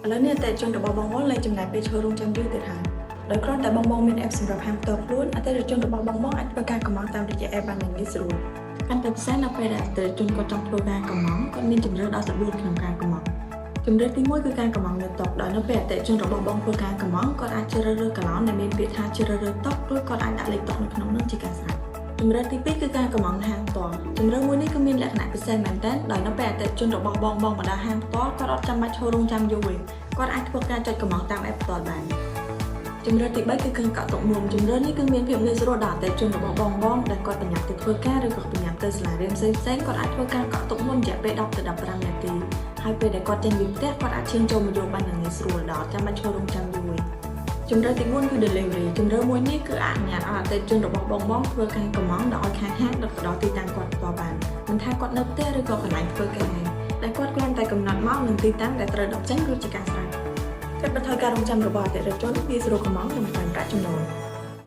ឥឡូវនេះអតិថិជនរបស់បងបងលែងចំណាយពេលឈររង់ចាំយូរទៀតហើយដោយគ្រាន់តែបងបងមាន app សម្រាប់ហាងផ្ទាល់ខ្លួនអតិថិជនរបស់បងបងអាចធ្វើការកម្មង់តាមរយៈ app បានយ៉ាងងាយស្រួលកាន់តែពិសេសនៅពេលដែលអតិថិជនគាត់ចង់ធ្វើការកម្មង់គាត់មានជម្រើសដល់ទៅ4ក្នុងការកម្មង់ជម្រើសទី1គឺការកម្មង់នៅតុដោយនៅពេលអតិថិជនរបស់បងធ្វើការកម្មង់គាត់អាចជ្រើសរើសកន្លងដែលមានពាក្យថាជ្រើសរើសតុរួចគាត់អាចដាក់លេខតុនៅក្នុងនោះជាការស្រេចជម្រើសទី2គឺការកម្មង់នៅហាងផ្ទាល់ជម្រើសមួយនេះគឺមានលក្ខណៈពិសេសមែនទែនដោយនៅពេលអតិថិជនរបស់បងបងមកដល់ហាងផ្ទាល់គាត់អត់ចាំបាច់ឈររង់ចាំយូរទេគាត់អាចធ្វើការចុចកម្មង់តាម app ផ្ទាល់បានជម្រើសទី3គឺការកក់ទុកមុនជម្រើសនេះគឺមានភាពងាយស្រួលដល់អតិថិជនរបស់បងបងដែលគាត់ប្រញាប់ទៅធ្វើការឬក៏ប្រញាប់ទៅសាលារៀនផ្សេងៗគាត់អាចធ្វើការកក់ទុកមុនរយៈពេល10ទៅ15នាទីហើយពេលដែលគាត់ចេញពីផ្ទះគាត់អាចឈានចូលមកយកបានយ៉ាងងាយស្រួលដល់អត់ចាំបាច់ឈររង់ចាំយូរទេជម្រើសទី4គឺ delivery ជម្រើសមួយនេះគឺអនុញ្ញាតឲ្យអតិថិជនរបស់បងបងធ្វើការកម្មង់ដល់ឲ្យខាងហាងដឹកទៅដល់ទីតាំងគាត់ផ្ទាល់បានមិនថាគាត់នៅផ្ទះឬក៏កន្លែងធ្វើការដែលគាត់គ្រាន់តែកំណត់ម៉ោងនិងទីតាំងដែលត្រូវដឹកចេញរួចជាការស្រេចកាត់បន្ថយការរង់ចាំរបស់អតិថិជនងាយស្រួលកម្មង់និងបន្ថែមប្រាក់ចំណូល។